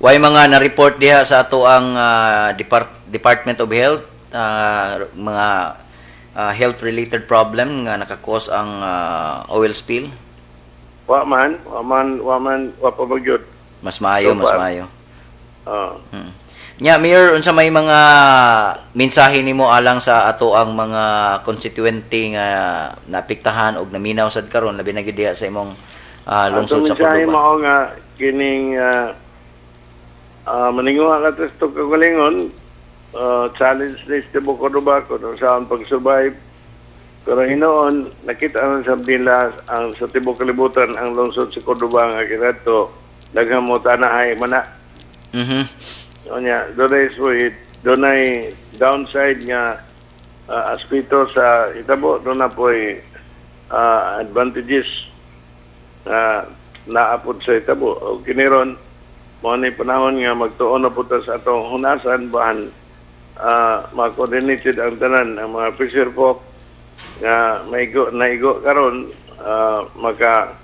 Way mga na-report diha sa ato ang Department of Health, mga health related problem nga naka-cause ang oil spill? Wa man, wa man, wa man, wa pa magyud. Mas maayo, So mas far. Maayo. Nya, Mayor, unsa may mga mensahe nimo alang sa ato ang mga constituente nga naapektahan og naminaw sad karon, labi na gyud diha sa imong lungsod Atong sa mensahe Cordova? Mao nga kining maninguha ka sa kagalingon, challenge ni sa tibuok Cordova kung saan pag-survive. Pero hinoon, nakita na sa nila ang sa tibuok kalibutan ang lungsod sa Cordova nga kinato daghang mo tanahay mana. Unya, dunay suhit, dunay downside nga aspeto sa itabo, doon na po'y advantages na naapod sa itabo. O kiniron, mao ni panahon nga magtuon na po ta sa atong hunasan bahan ma-coordinated ang tanan, ang mga fisher folk nga maigo naigo karon, maka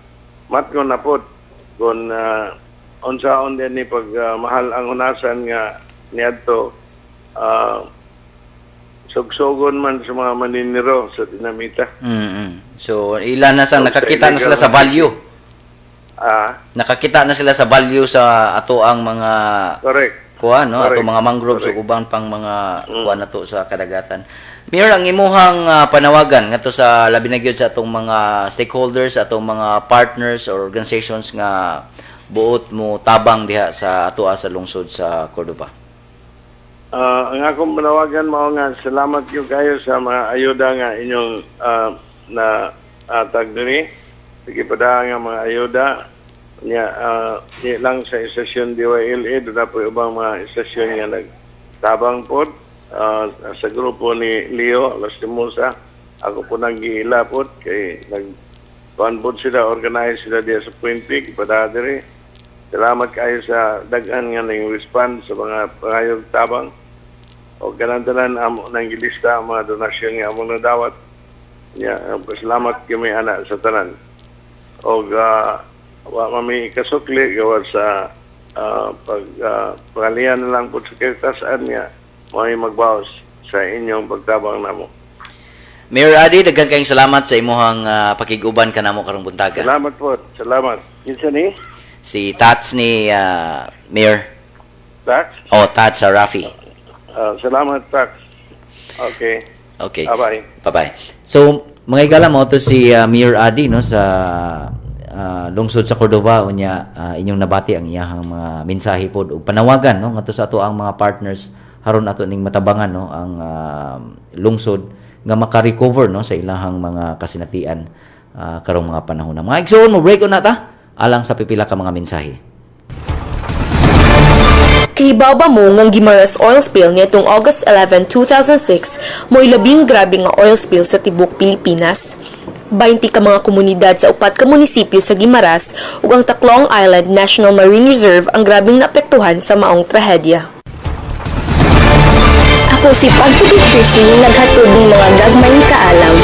matko na pod kung unsaon din ni pag mahal ang hunasan nga niadto sugsogon man sa mga maniniro sa dinamita. So ilan na sa So, nakakita na sila sa value. Nakakita na sila sa value sa ato ang mga kuha no, ato mga mangroves ug uban pang mga kuha na to sa kadagatan. Mayor, ang imuhang panawagan ngadto sa labi na gyud sa atong mga stakeholders, atong mga partners or organizations nga buot mo tabang diha sa atoa sa lungsod sa Cordova? Ang akong panawagan mao nga salamat gyud kayo sa mga ayuda nga inyong na atag diri. Sige pa nga mga ayuda nya, di lang sa istasyon DYLA, doon na po ubang mga istasyon nga nagtabang pod sa grupo ni Leo Lastimosa. Ako po nang giila pod kay nag kuan pod sila, organize sila diya sa Puente pada diri. Salamat kayo sa daghan nga ning response sa mga pangayog tabang. O ganang tanan amo nang gilista ang mga donasyon nga among nadawat. Ya, salamat kami ana sa tanan. Og wa mami ikasukli gawa sa pag pangalian na lang po sa kitasan nga mo magbawas sa inyong pagtabang namo. Mayor Adi, daghan kayong salamat sa imuhang pakig-uban kanamo karong buntaga. Salamat po. Salamat. Kinsa ni? Si Tats ni Mayor. Tax? Oh, Tats Rafi. Salamat, Tax. Okay. Okay. Bye-bye. Bye-bye. So, mga igala, mo to si Mayor Adi no sa lungsod sa Cordova. Unya inyong nabati ang iyahang mga mensahe pod ug panawagan no ngadto sa ato ang mga partners haron ato ning matabangan no ang lungsod nga maka-recover no sa ilahang mga kasinatian karong mga panahon na. Mga igsoon, mo break na ta alang sa pipila ka mga mensahe. Kahibaw ba mo ngang Guimaras oil spill niadtong August 11, 2006 mo'y labing grabe nga oil spill sa tibok Pilipinas? 20 ka mga komunidad sa upat ka munisipyo sa Guimaras ug ang Taklong Island National Marine Reserve ang grabeng naapektuhan sa maong trahedya. Ako si Pagtubig Christine, naghatod ng mga gagmayng kaalam.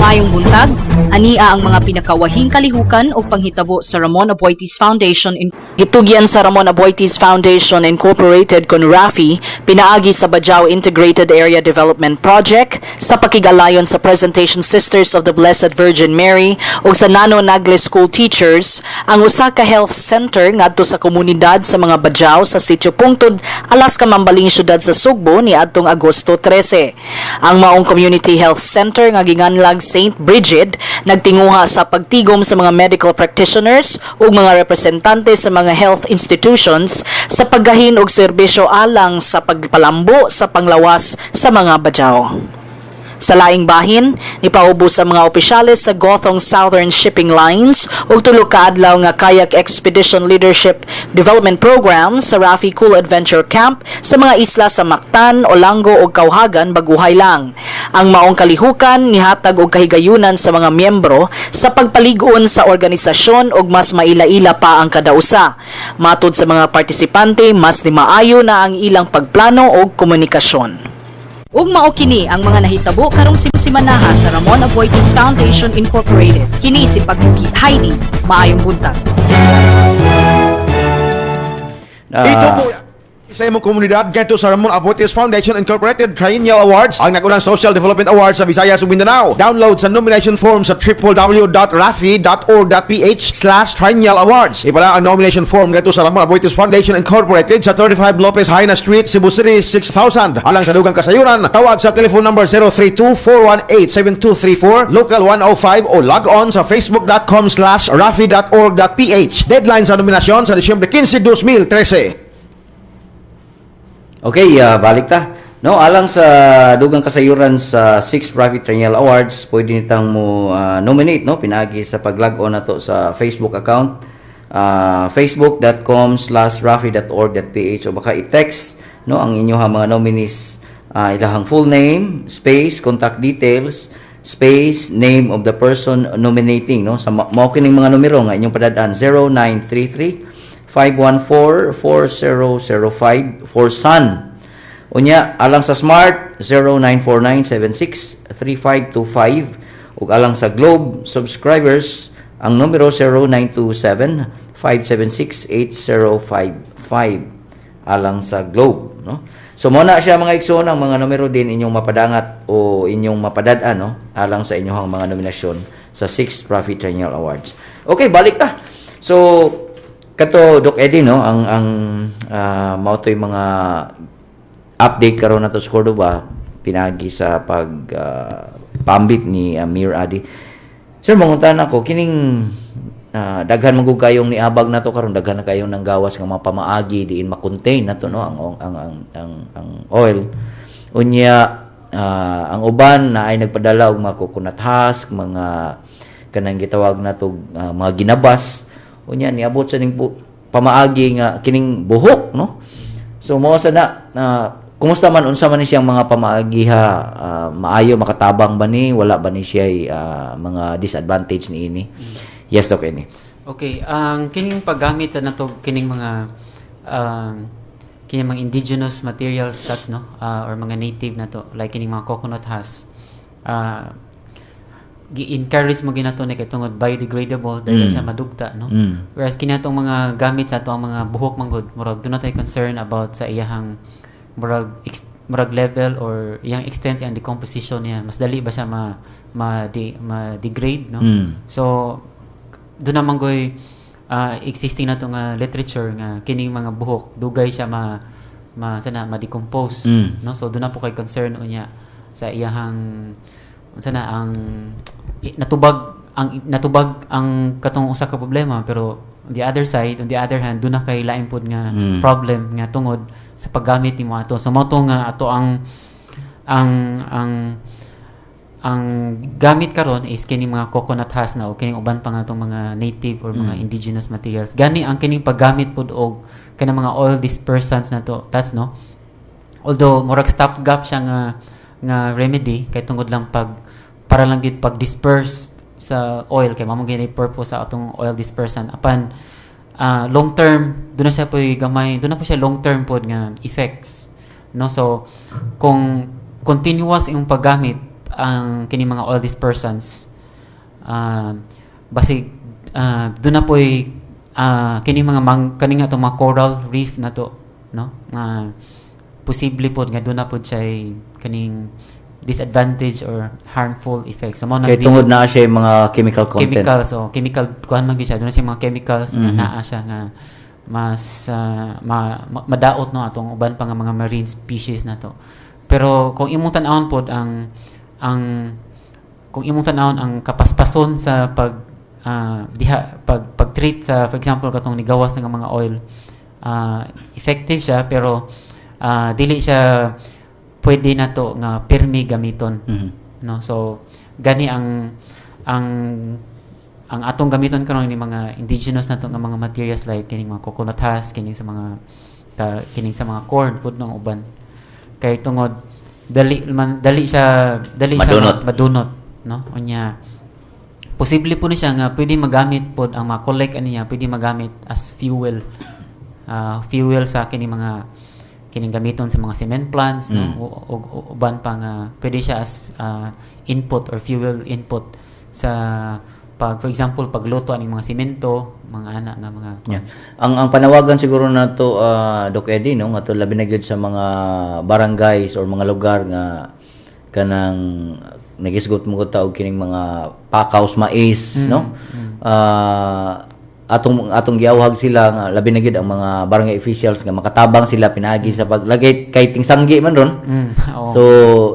Maayong buntag, ania ang mga pinakawahing kalihukan o panghitabo sa Ramon Aboitiz Foundation in Gitugyan sa Ramon Aboitiz Foundation Incorporated kon RAFI pinaagi sa Bajau Integrated Area Development Project sa pakigalayon sa Presentation Sisters of the Blessed Virgin Mary ug sa Nano Nagle School Teachers ang usa ka health center ngadto sa komunidad sa mga Bajau sa Sitio Pungtod, Alaska, Mambaling, syudad sa Sugbo niadtong Agosto 13. Ang maong Community Health Center nga ginganlag St. Bridget nagtinguha sa pagtigom sa mga medical practitioners ug mga representante sa mga health institutions sa paggahin og serbisyo alang sa pagpalambo sa panglawas sa mga Bajau. Sa laing bahin, nipaubos sa mga opisyales sa Gothong Southern Shipping Lines ug tulo ka adlaw nga kayak expedition leadership development program sa Rafi Cool Adventure Camp sa mga isla sa Mactan, Olango ug Kauhagan baguhay lang. Ang maong kalihukan nihatag og kahigayunan sa mga miyembro sa pagpalig-on sa organisasyon ug mas maila-ila pa ang kadausa. Matud sa mga partisipante, mas nimaayo na ang ilang pagplano og komunikasyon. Ug mao kini ang mga nahitabo karong simanaha sa Ramon Aboitiz Foundation Incorporated. Kini si Pagbuki Heidi. Maayong buntag. Ito po sa imong komunidad ngadto sa Ramon Aboitiz Foundation Incorporated Triennial Awards, ang nagunang Social Development Awards sa Visayas ug Mindanao. Download sa nomination form sa www.rafi.org.ph/triennialawards. Ipadala ang nomination form ngadto sa Ramon Aboitiz Foundation Incorporated sa 35 Lopez Jaena Street, Cebu City 6000. Alang sa dugang kasayuran, tawag sa telephone number 032-418-7234, local 105, o log on sa facebook.com/rafi.org.ph. Deadline sa nominasyon sa Disyembre 15, 2013. Okay, balik ta. No, alang sa dugang kasayuran sa 6 Rafi Triennial Awards, pwede nitang mo nominate, no, pinaagi sa pag-log on nato sa Facebook account, facebook.com/rafi.org.ph, o baka i-text, no, ang inyong mga nominees, ilahang full name, space, contact details, space, name of the person nominating, no. Sa mao kining mga numero nga inyong padadaan: 0933 514 4005 for Sun. Unya, alang sa Smart, 0949763525, ug alang sa Globe subscribers, ang numero 0927 576 8055 alang sa Globe, no? So mo na siya, mga igsoon, ang mga numero din inyong mapadangat o inyong mapadad-an, no, alang sa inyong mga nominasyon sa 6th Rafi Triennial Awards. Okay, balik ta. So kato, Doc Eddie, no, ang mao to'y mga update karon nato sa Cordova pinagi sa pag pambit ni Mayor Adi. Sir, mangutan ako kining daghan man gud kayong niabag nato karon, daghan na kayong nanggawas nga mga pamaagi diin ma-contain nato, no, ang oil. Unya ang uban na ay nagpadala og mga coconut husk, mga kanang gitawag nato mga ginabas. Unya niabot sa ning pamaagi nga kining buhok, no? So mo sa na kumusta man, unsa man ni siyang mga pamaagi ha, maayo, makatabang ba ni, wala ba ni siya mga disadvantage ni ini? Yes, Doc ini. Okay, ang kining paggamit sa nato kining mga kining mga indigenous materials stats, no, or mga native na to, like kining mga coconut husk, gi-encourage mo ginato ni kay tungod biodegradable, dili siya madugta, no, whereas kini atong mga gamit sa ato ang mga buhok manggod, murag duna tay concern about sa iyahang murag murag level or iyang extent sa iyang decomposition niya, mas dali ba siya ma ma, di, ma-degrade, no? So doon naman goy existing na to nga literature nga kining mga buhok dugay siya ma ma sana ma-decompose, no? So doon na po kay concern unya sa iyahang sana ang natubag ang katong usa ka problema. Pero on the other side, on the other hand, doon na kay lain pod nga problem nga tungod sa paggamit nimo ato. So mao to nga ato ang gamit karon is kining mga coconut husk na o kining uban pa nga atong mga native or mga indigenous materials. Gani ang kining paggamit pod og kanang mga oil dispersants na to, that's, no, although murag stopgap siya nga nga remedy kay tungod lang pag para lang gid pag disperse sa oil, kay mao gini purpose sa atong oil dispersant, apan long term doon na siya po gamay, doon na po siya long term pod nga effects, no? So kung continuous yung paggamit ang kini mga oil dispersants, basig doon na po'y kini mga mang, kani nga atong mga coral reef na to, no, nga posible pod nga doon na pod siya kaning disadvantage or harmful effects. So mao na Kay tungod na siya yung mga chemical content. Chemical, so chemical kuan man gyud siya, doon na siya mga chemicals na naa siya nga mas madaot, no, atong uban pa nga mga marine species na to. Pero kung imong tan-awon pod ang kung imong tan-awon ang kapaspason sa pag diha pag pag-treat sa, for example, katong nigawas nga mga oil, effective siya pero dili siya pwede na to nga pirmi gamiton, no? So gani ang atong gamiton karon ni mga indigenous na to nga mga materials, like kining mga coconut husk, kining sa mga kining sa mga corn pud ng uban, kay tungod dali man dali siya Madunot. Madunot, no? Unya posible po ni siya nga pwede magamit pod ang ma-collect aniya, pwede magamit as fuel, fuel sa kini mga Kining gamiton sa mga cement plants, no, o uban pa nga pwede siya as input or fuel input sa pag, for example, pagluto aning mga simento, mga ana nga mga Yeah. Ang panawagan siguro nato, Doc Eddie, no, ato labi na gyud sa mga barangays or mga lugar nga kanang nagisgot mo ta og kining mga pakaws mais, no? Atong giawhag sila nga labi na gyud ang mga barangay officials nga makatabang sila pinaagi sa paglagay kay tingsanggi man ron. Oo. So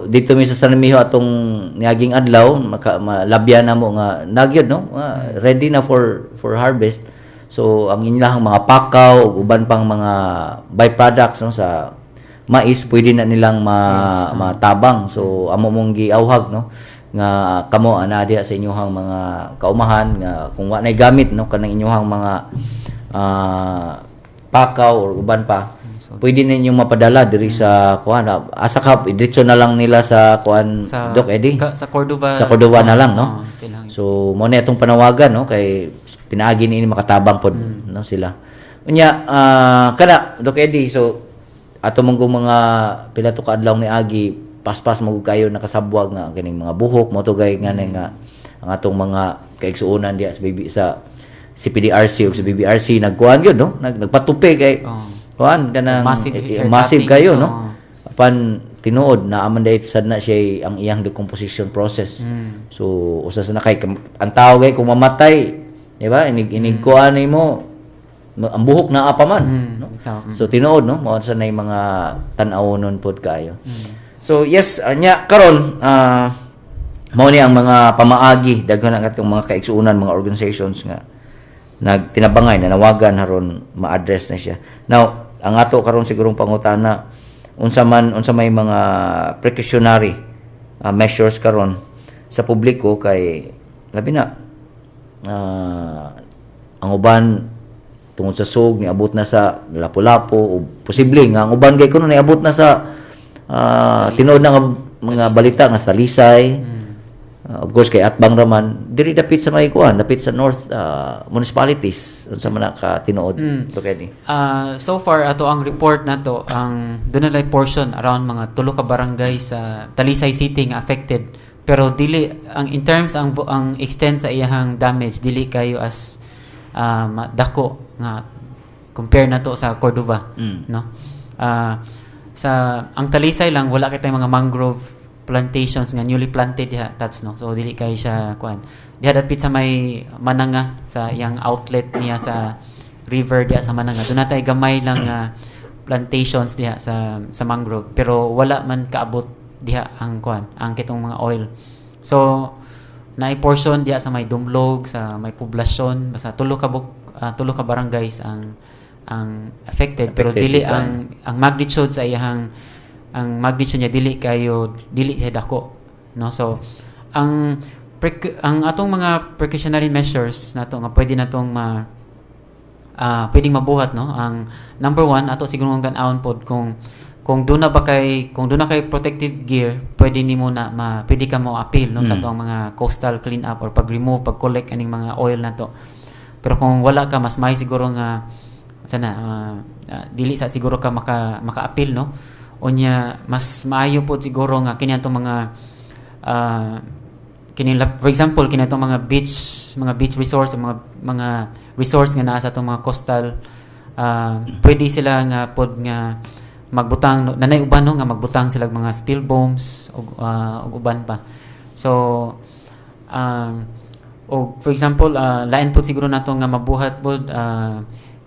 dito mi sa San Remigio atong niaging adlaw maka, malabya na mo nga nagyod, no, nga ready na for harvest. So ang inyong mga pakaw ug uban pang mga byproducts, no, sa mais pwede na nilang matabang. So amo mong giawhag, no, nga kamo ana diha sa inyong mga kaumahan nga kung wa nay gamit, no, kanang inyong mga pakaw or uban pa, pwede ninyong mapadala diri sa kuan, asa ka diretso na lang nila sa kuan, Sa Doc Eddie? Sa Cordova. Sa Cordova na lang, no? Oo, silang So mo na itong panawagan, no, kay pinaagi niini makatabang pod, no, sila. Unya kana, Doc Eddie, so ato mong kung mga pila to ka adlaw ni agi paspas mo kayo nakasabwag nga kining mga buhok mo to gay nga nga ang atong mga kaigsuonan diha sa BB, sa CPDRC o sa BBRC nagkuan yun, no, nagpatupi kay kuan kanang Massive hair massive cutting, kayo, no. Apan tinuod na aman dahil sad na siya ang iyang decomposition process. So usa sa na kay ang tao kay kung mamatay, di ba, inig inig kuan nimo ang buhok naa pa man, no? Bitaw. So tinuod, no, mao sa nay mga tan-awonon pod kayo. So yes, anya karon mao ni ang mga pamaagi, daghan ang atong mga kaigsuonan, mga organizations nga nagtinabangay, nanawagan haron ma-address na siya. Now, ang ato karon sigurong pangutana, unsa man, unsa may mga precautionary measures karon sa publiko kay labi na ang uban tungod sa sug niabot na sa Lapu-Lapu o posible nga ang uban kay kuno niabot na sa tinuod na nga mga balita nga sa Talisay. Of course kay Atbang raman diri dapit sa may kuan, dapit sa north municipalities. Unsa man na ka tinuod to kani? So far ato ang report nato, ang doon na portion around mga tulo ka barangay sa Talisay City nga affected, pero dili ang in terms ang extent sa iyahang damage, dili kayo as dako nga compare nato sa Cordova, no. Sa ang Talisay lang, wala kay mga mangrove plantations nga newly planted diha tats, no, so dili kay siya kuan diha dapit sa may Mananga, sa iyang outlet niya sa river diha sa Mananga. Doon natay gamay lang nga plantations diha sa mangrove, pero wala man kaabot diha ang kuan, ang kitong mga oil. So naay portion diha sa may Dumlog, sa may poblasyon, basta tulo ka barangays ang affected, pero Affected dili dito. Ang magnitude sa iyahang, ang magnitude niya dili kayo, dili siya dako, no. So ang atong mga precautionary measures nato nga pwede natong ma pwedeng mabuhat, no, ang number one ato siguro ang tan-awon pod kung doon na ba kay kung doon na kay protective gear, pwede nimo na ma pwede ka mo appeal, no, sa atong mga coastal clean up or pag-remove, pag-collect aning mga oil nato. Pero kung wala ka, mas may siguro nga sana dili sa siguro ka maka-appeal, no. Unya mas maayo pod siguro nga kini atong mga kini for example kini atong mga beach resorts, mga mga resorts nga naa sa atong mga coastal, pwede sila nga pod nga magbutang, no, nanay uban, no, nga magbutang sila og mga spill bombs ug uban pa. So og for example lain pod siguro nato nga mabuhat pod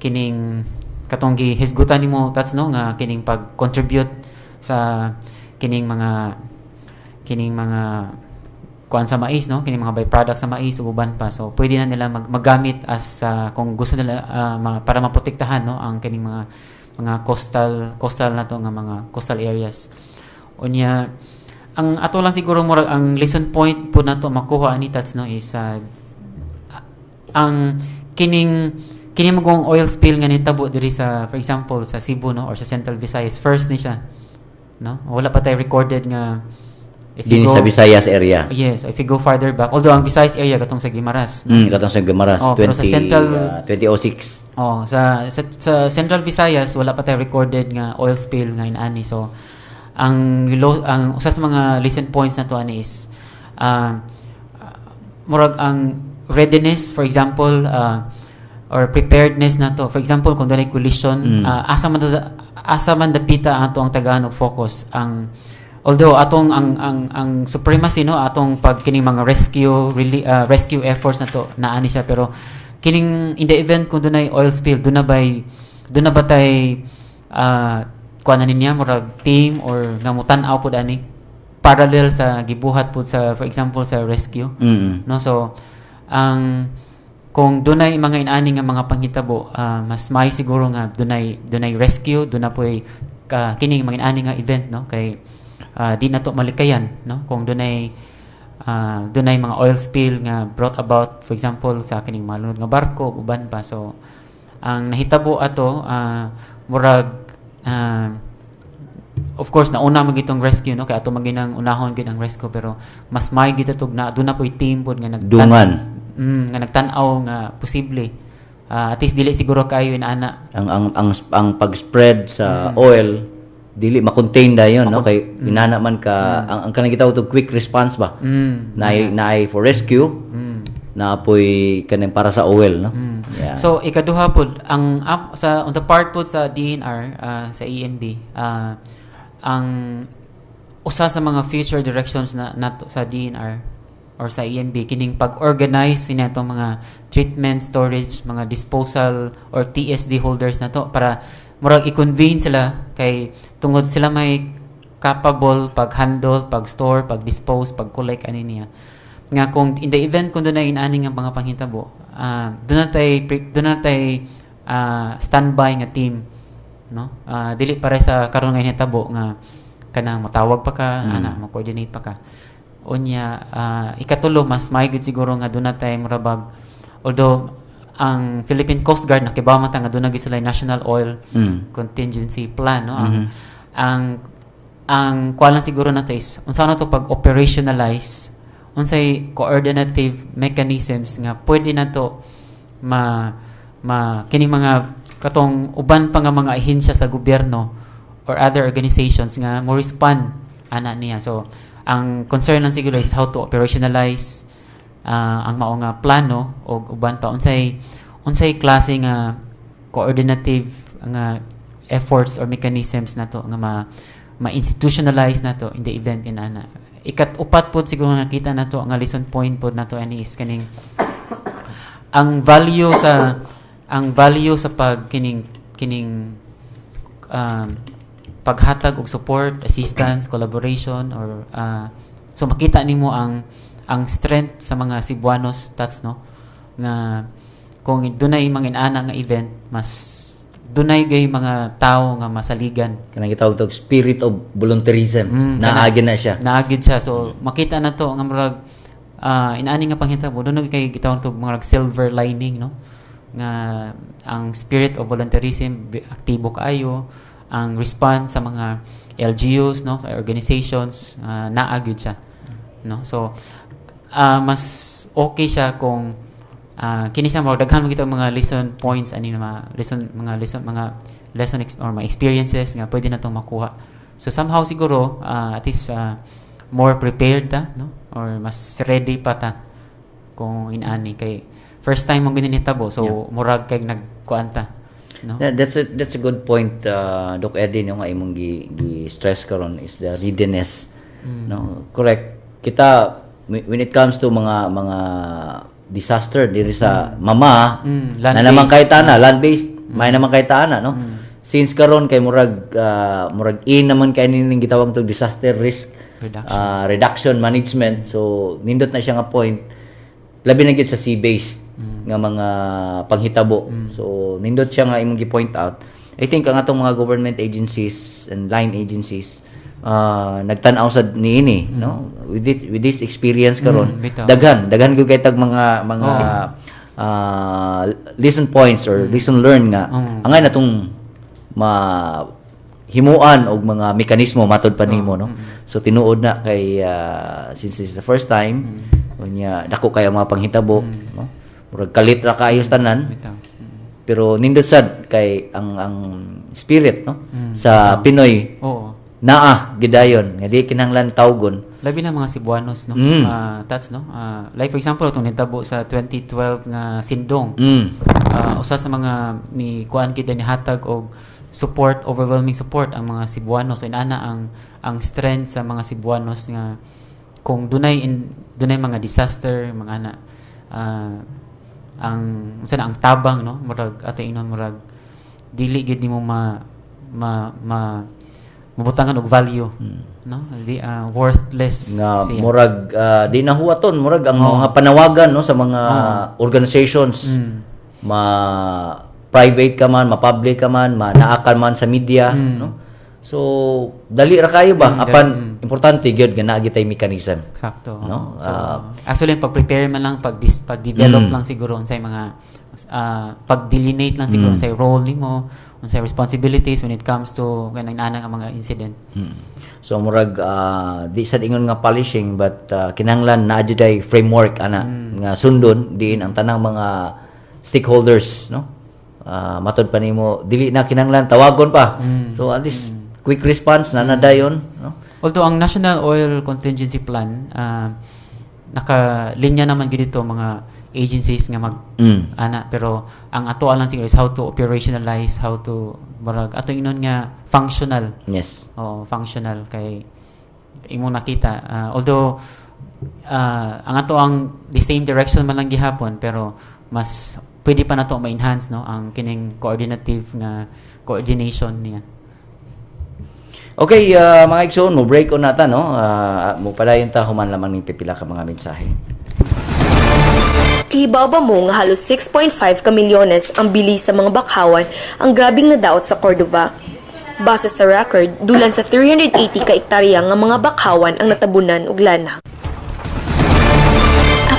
kining katong gihisgutan nimo tats, no, nga kining pag-contribute sa kining mga kuan sa mais, no, kining mga byproduct sa mais ug uban pa. So pwede na nila maggamit as kung gusto nila para maprotektahan, no, ang kining mga coastal coastal na to nga mga coastal areas. Unya ang ato lang siguro murag ang lesson point po nato makuha ani tats, no, is ang kining kini magong oil spill nga nitabo diri sa, for example, sa Cebu, no, or sa Central Visayas, first ni siya, no. Wala pa tayo recorded nga if you Dinhi go sa Visayas area. Yes, if you go farther back, although ang Visayas area katong sa Guimaras, no? Katong sa Guimaras. Oh, 20 pero sa Central 2006. Oh, sa Central Visayas, wala pa tayo recorded nga oil spill nga inani. So ang usa sa mga lesson points na to ani is murag ang readiness, for example, or preparedness na to. For example, kung dunay collision, asa man dapita ang ato ang tagaan og focus ang, although atong ang supremacy, no, atong pag kining mga rescue efforts na to naani siya, pero kining in the event kung dunay oil spill, duna ba tay kuan na niya, murag team or nga mutan-aw pud ani parallel sa gibuhat pud sa, for example, sa rescue, no? So ang kung dunay mga inani nga mga panghitabo, mas may siguro nga dunay rescue, duna poy ka kining mga inani nga event, no, kay di na to malikayan, no, kung dunay mga oil spill nga brought about, for example, sa kining malunod nga barko ug uban pa. So ang nahitabo ato, murag of course nauna man gitong rescue, no, kay ato man ginang unahon gid ang rescue, pero mas may gid tog na duna poy team pod nga nag Dungan. Nga nagtan-aw nga posible. At least dili siguro kayo inaana. Ang pag-spread sa oil dili ma-contain dayon, no, kay inana man ka ang kanang gitawag og quick response ba, naay for rescue, naapoy kanang para sa oil, no? Yeah. So ikaduha pod ang up sa on the part pod sa DENR, sa EMB, ang usa sa mga future directions na nato sa DENR or sa EMB kining pag-organize sina itong mga treatment, storage, mga disposal or TSD holders na to para murag i-convene sila kay tungod sila may capable pag-handle, pag-store, pag-dispose, pag-collect ani niya. Nga kung in the event kung dunay inani nga mga panghitabo, duna tay standby nga team, no? Dili pare sa karon nga hitabo nga kanang motawag pa ka, ana, mo-coordinate pa ka. Unya, ikatulo, mas may good siguro nga duna tay murabag, although ang Philippine Coast Guard nakibaw man ta nga duna gyud sila National Oil Contingency Plan, no? Ang kuan lang siguro nato is unsa na to pag operationalize, unsay coordinative mechanisms nga pwede nato ma ma kini mga katong uban pa nga mga ahensya sa gobyerno or other organizations nga mo respond ana niya. So ang concern lang siguro is how to operationalize ang mao nga plano og uban pa, unsay klase nga coordinative nga efforts or mechanisms nato nga ma ma-institutionalize nato in the event in ana. Ikat-upat pod siguro nakita nato nga lesson point pod nato ani is kaning ang value sa pag kining kining paghatag og support, assistance, collaboration or so makita nimo ang strength sa mga Cebuanos tats, no, nga kung dunay mga inana nga event, mas dunay gay mga tao nga masaligan. Kanang gitawag tog spirit of volunteerism. Naagi na siya. Naagid siya. So makita na to nga murag inaani nga panghitabo dunay kay gitawag to mga silver lining, no, nga ang spirit of volunteerism aktibo kaayo ang response sa mga LGUs, no, sa organizations, naa gyud siya, no? So mas okay siya kung kini siya mo daghan mo kita mga lesson points ani na mga lesson or mga experiences nga pwede na tong makuha. So somehow siguro at least more prepared ta, no, or mas ready pa ta kung inani kay first time mo ginitabo, so murag kay nagkuan ta, no? Yeah, that's a good point, Doc Eddie, no, nga imong gi stress karon is the readiness. No, correct. Kita when it comes to mga disaster diri sa mama na naman land-based. Kay tana land-based, may naman kay tana, no? Since karon kay murag in naman kay ning gitawag to disaster risk reduction. Reduction management. So nindot na siya nga point, labi na gyud sa sea-based nga mga panghitabo. So nindot siya nga imong gi-point out. I think ang atong mga government agencies and line agencies nagtan-aw sad niini, no, with this experience karon. Bitaw. Daghan daghan gyud kay tag mga lesson points or lesson learned nga angay natong ma himuan og mga mekanismo matod pa nimo, no? So tinuod na kay since this is the first time, unya dako kay ang mga panghitabo, no, murag kalit ra kaayo sa tanan. Bitaw. Pero nindot sad kay ang spirit, no, sa Pinoy naa gidayon nga di kinahanglan tawgon. Labi na mga Cebuanos, no? Tats, no? Like for example, itong nitabo sa 2012 nga Sindong. Usa sa mga ni kuan gid ni hatag og support, overwhelming support ang mga Cebuanos. So inana ang strength sa mga Cebuanos nga kung dunay mga disaster, mga ana, ang unsa na ang tabang, no, murag ato inon, murag dili gid nimo ma ma ma mabutangan og value, no, di worthless Nga siya. Murag di na huwaton murag ang mga panawagan, no, sa mga organizations, ma private ka man, ma public ka man, ma naa ka man sa media, no, so dali ra kayo ba, apan importante gyud nga naa gitay mechanism. Sakto. No? So, actually, pag-prepare man lang, pag-develop lang siguro unsay mga pag-delineate lang siguro unsay role nimo, unsay responsibilities when it comes to kanang ana nga mga incident. So murag di sad ingon nga polishing, but kinahanglan naa juday framework ana nga sundon diin ang tanang mga stakeholders, no? Matod pa nimo, dili na kinahanglan tawagon pa. So at least quick response na dayon, no? Although ang National Oil Contingency Plan, naka-linya naman gid dito mga agencies nga mag ana, pero ang ato lang siguro is how to operationalize, how to murag ato inon nga functional. Oh, functional kay imong nakita, although ang ato ang the same direction man lang gihapon, pero mas pwede pa nato ma-enhance, no, ang kining coordinative nga coordination niya. Okay, mga igsoon, mo break on nata, no? Mo padayon ta human lamang ning pipila ka mga mensahe. Kihibaw ba mo nga halos 6.5 ka milyones ang bili sa mga bakhawan ang grabing nadaot sa Cordova? Base sa record, dulan sa 380 ka ektarya nga mga bakhawan ang natabunan og lana.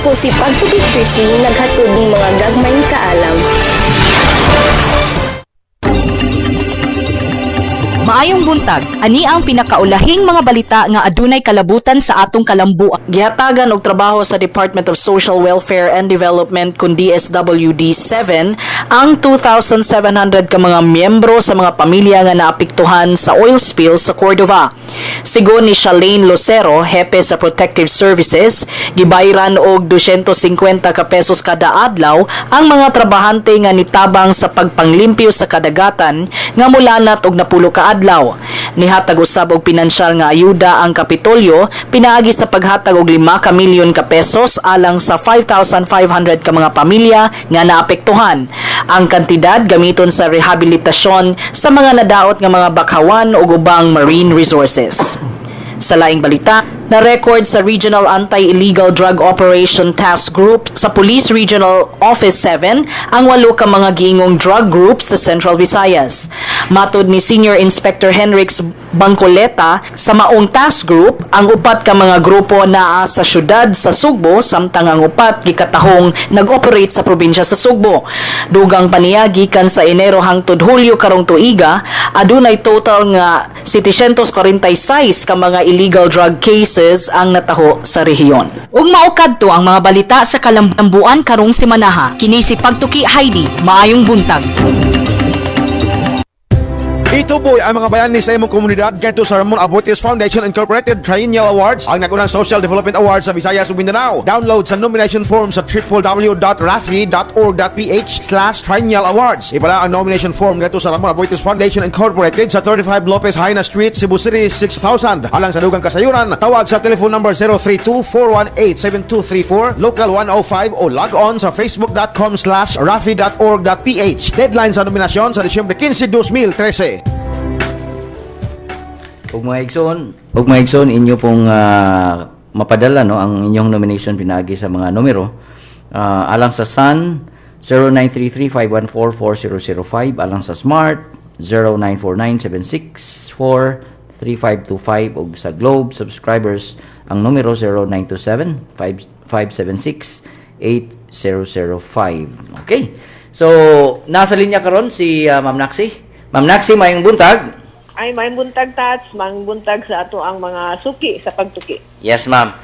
Ako si Pagtuki Chrissy, naghatod ng mga gagmayng kaalam. Maayong buntag, ani ang pinakaulahing mga balita nga adunay kalabutan sa atong kalambuan. Gihatagan og trabaho sa Department of Social Welfare and Development kun DSWD 7 ang 2,700 ka mga miyembro sa mga pamilya nga naapektuhan sa oil spill sa Cordova. Sigon ni Shalane Lucero, hepe sa Protective Services, gibayran og 250 ka pesos kada adlaw ang mga trabahante nga nitabang sa pagpanglimpyo sa kadagatan nga mulanat og 10 ka adlaw. Nihatag usab og pinansyal nga ayuda ang Kapitolyo pinaagi sa paghatag og 5 ka milyon ka pesos alang sa 5,500 ka mga pamilya nga naapektuhan. Ang kantidad gamiton sa rehabilitasyon sa mga nadaot nga mga bakhawan ug ubang marine resources. Sa laing balita, na-record sa Regional Anti-Illegal Drug Operation Task Group sa Police Regional Office 7 ang walo ka mga giingong drug groups sa Central Visayas. Matod ni Senior Inspector Henrix Bangcoleta, sa maong task group, ang upat ka mga grupo naa sa syudad sa Sugbo samtang ang upat gikatahong nag-operate sa probinsya sa Sugbo. Dugang paniya, gikan sa Enero hangtod Hulyo karong tuiga, adunay total nga 746 ka mga illegal drug cases ang nataho sa rehiyon. Ug mao kadto ang mga balita sa kalambuan karong semanaha. Kini si Pagtuki Heidi. Maayong buntag. Ituboy ang mga bayani sa imong komunidad ngadto sa Ramon Aboitiz Foundation Incorporated Triennial Awards, ang nagunang Social Development Awards sa Visayas ug Mindanao. Download sa nomination form sa www.rafi.org.ph/triennial awards. Ipadala ang nomination form ngadto sa Ramon Aboitiz Foundation Incorporated sa 35 Lopez Jaena Street, Cebu City 6000. Alang sa dugang kasayuran, tawag sa telephone number 032-418-7234, local 105, o log on sa facebook.com/rafi.org.ph. Deadline sa nominasyon sa Disyembre 15, 2013. Ug mga igsoon, inyo pong mapadala, no, ang inyong nomination pinaagi sa mga numero. Alang sa Sun, 0933-514-4005, alang sa Smart, 0949-764-3525, ug sa Globe subscribers ang numero 0927-576-8005. Okay. So, nasa linya karon si Ma'am Naxi. Ma'am Naxi, maayong buntag. Ay, maayong buntag, Tats, maayong buntag sa ato ang mga suki sa Pagtuki. Yes, ma'am.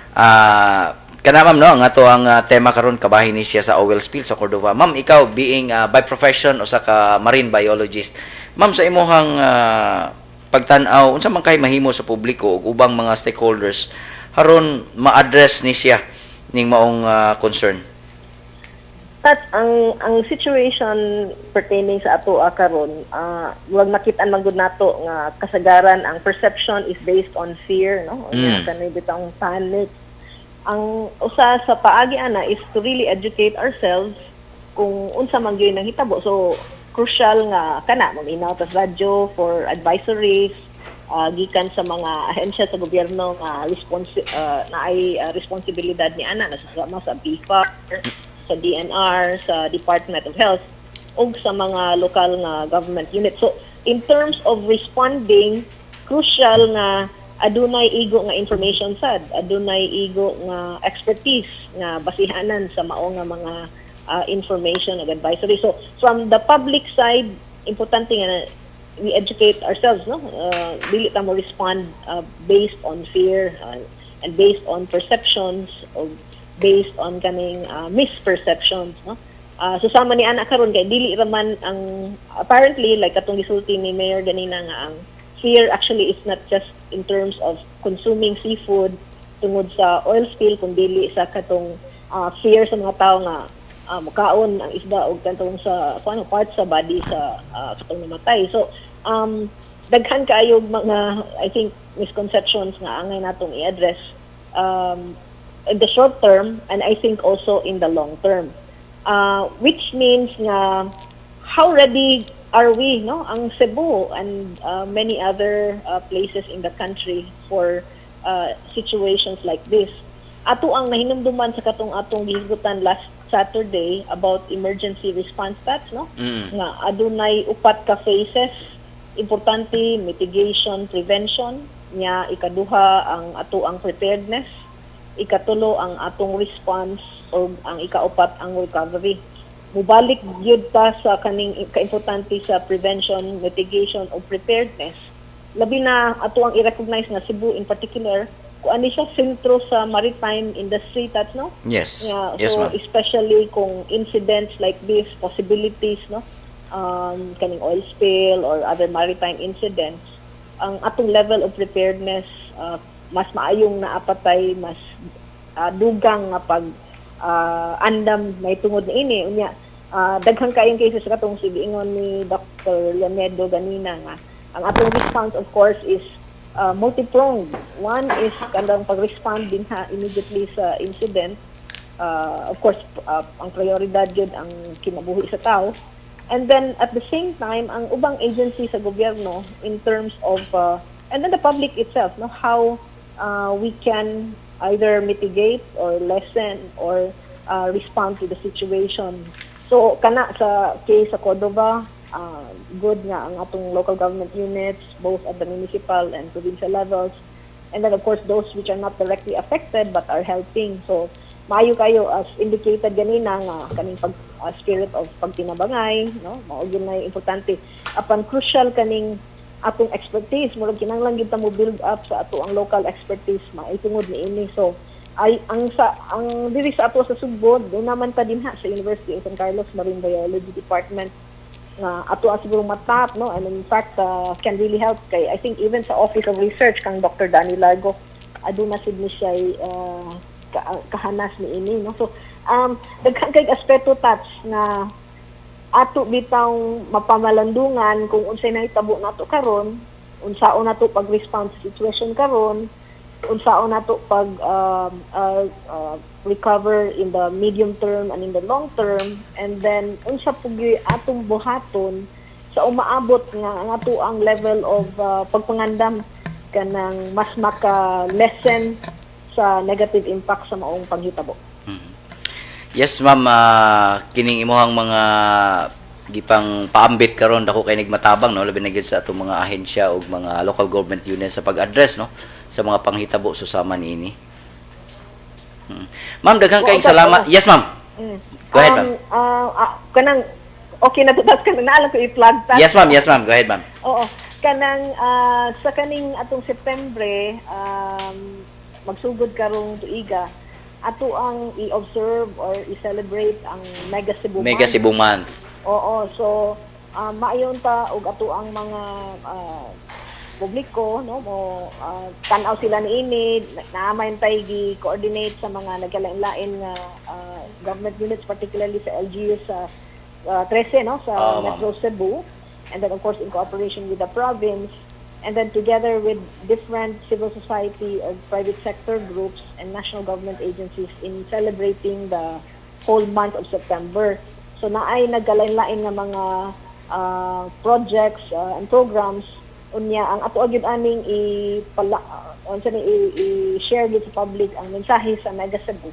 Kana, ma'am, no, ang ato ang tema karon kabahin ni siya sa oil spill sa Cordova. Ma'am, ikaw being by profession usa ka marine biologist. Ma'am, sa imuhang pagtan-aw, unsa man kay mahimo sa publiko ug ubang mga stakeholders aron ma-address ni siya ning maong concern? Tat ang situation pertaining sa ato karon, wag makit-an man gud nato nga kasagaran ang perception is based on fear, no? Kanay bitang panic. Ang usa sa paagi ana is to really educate ourselves kung unsa man gyud nang hitabo. So crucial nga kana maminaw tas radyo for advisories gikan sa mga ahensya sa gobyerno nga na ay responsibilidad ni ana nasasama sa BFAR, sa DENR, sa Department of Health ug sa mga lokal nga government unit. So in terms of responding, crucial nga adunay igo nga information sad, adunay igo nga expertise nga basihanan sa mao nga mga information ug advisory. So from the public side, importante nga we educate ourselves, no? Dili ta mo respond based on fear and based on perceptions or based on kaning misperceptions, no? So sama ni ana karon kay dili raman ang apparently, like katong gisulti ni Mayor ganina nga ang fear actually is not just in terms of consuming seafood tungod sa oil spill, kundi sa katong fear sa mga tao nga mukaon ang isda og katong sa kung ano parts sa body sa katong namatay. So daghan kaayo mga, I think, misconceptions nga angay natong i-address in the short term and I think also in the long term. Which means nga how ready are we, no, ang Cebu and many other places in the country for situations like this. Ato ang nahinumduman sa katong atong gihisgutan last Saturday about emergency response stats, no? Nga adunay upat ka phases. Importante mitigation, prevention nya, ikaduha ang ato ang preparedness, ikatulo ang atong response, o ang ikaupat ang recovery. Mubalik gyud ta sa kaning kaimportante sa prevention, mitigation o preparedness, labi na ato ang i-recognize nga Cebu in particular kung ano siya sentro sa maritime industry, tats, no? Yes. Yeah, Yes, so ma'am. Especially kung incidents like this, possibilities, no? Kaning oil spill or other maritime incidents, ang atong level of preparedness mas maayong naapatay, mas dugang nga pag andam may tungod ni ini. Unya daghan kayong cases katong sige ingon ni Dr. Leonedo ganina nga ang atong response, of course, is multi-pronged. One is kanang pag-respond din ha immediately sa incident. Of course, ang prioridad yun ang kinabuhi sa tao. And then at the same time, ang ubang agency sa gobyerno in terms of and then the public itself, no, how we can either mitigate or lessen or respond to the situation. So kana sa case sa Cordova, good nga ang atong local government units both at the municipal and provincial levels, and then of course those which are not directly affected but are helping. So maayo kayo, as indicated ganina, nga kaning pag spirit of pagtinabangay, no, mao gyud na importante. Apan crucial kaning atong expertise, murag kinahanglan gyud ta mo build up sa ato ang local expertise maitungod niini. So ay ang sa ang diri sa ato sa Sugbo, do naman ta dinha sa University of San Carlos Marine Biology Department nga ato ang siguro matap, no, and in fact can really help kay I think even sa Office of Research kang Dr. Danny Largo, aduna sid ni siya kahanas ni ini, no? So daghan kay aspeto, touch, na ato bitang mapamalandungan kung unsay nahitabo nato karon, unsaon nato pag-respond sa situation karon, unsaon nato pag recover in the medium term and in the long term, and then unsa pud atong buhaton sa umaabot nga ang ato ang level of pagpangandam kanang mas maka lessen sa negative impact sa maong panghitabo. Yes, ma'am, kining imuhang mga gipang paambit karon dako kay nigmatabang, no, labi na gyud sa atong mga ahensya ug mga local government units sa pag-address, no, sa mga panghitabo susama niini. Ma'am, daghan kayong salamat. Yes, ma'am. Go ahead, ma'am. Kanang okay na to, tas kanang naalam ko i-plug ta. Yes, ma'am. Yes, ma'am. Go ahead, ma'am. Oo. Kanang sa kaning atong September, magsugod karong tuiga, ato ang i-observe or i-celebrate ang Mega Cebu Mega Month. Cebu Month. Oo, so maayon ta og ato ang mga publiko, no, mo tan-aw sila niini. Naa man tay gi coordinate sa mga nagkalain-lain nga government units, particularly sa LGU sa 13, no, sa Oo, ma'am. Metro Cebu, and then of course in cooperation with the province and then together with different civil society or private sector groups and national government agencies in celebrating the whole month of September. So naay nagkalain-lain nga mga projects and programs. Unya ang ato gyud aning ipala unsa ni i-share gyud sa public ang mensahe sa Mega Cebu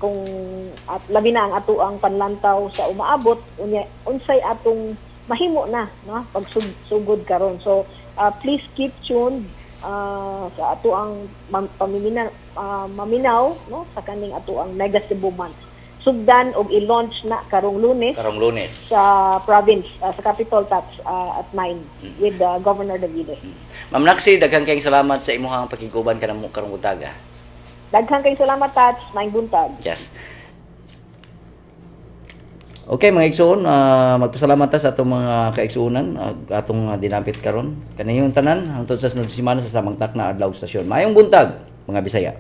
kung at labi na ang ato ang panlantaw sa umaabot, unya unsay atong mahimo na, no, pagsugod karon. So please keep tuned sa ato ang pamimina, maminaw, no, sa kaning ato ang Mega Cebu Month. Sugdan og i-launch na karong Lunes Karong Lunes. Sa province, sa Capitol Tats, at 9 with Governor Davide. Ma'am Naxi, daghan kayong salamat sa imuhang pakiguban kanamo karong buntaga. Daghan kayong salamat, Tats. Maayong buntag. Yes. Okay, mga igsoon, magpasalamat ta sa atong mga kaigsuonan atong dinapit karon. Kaniyong tanan hangtod sa sunod semana sa samang takna, adlaw, stasyon. Maayong buntag, mga Bisaya.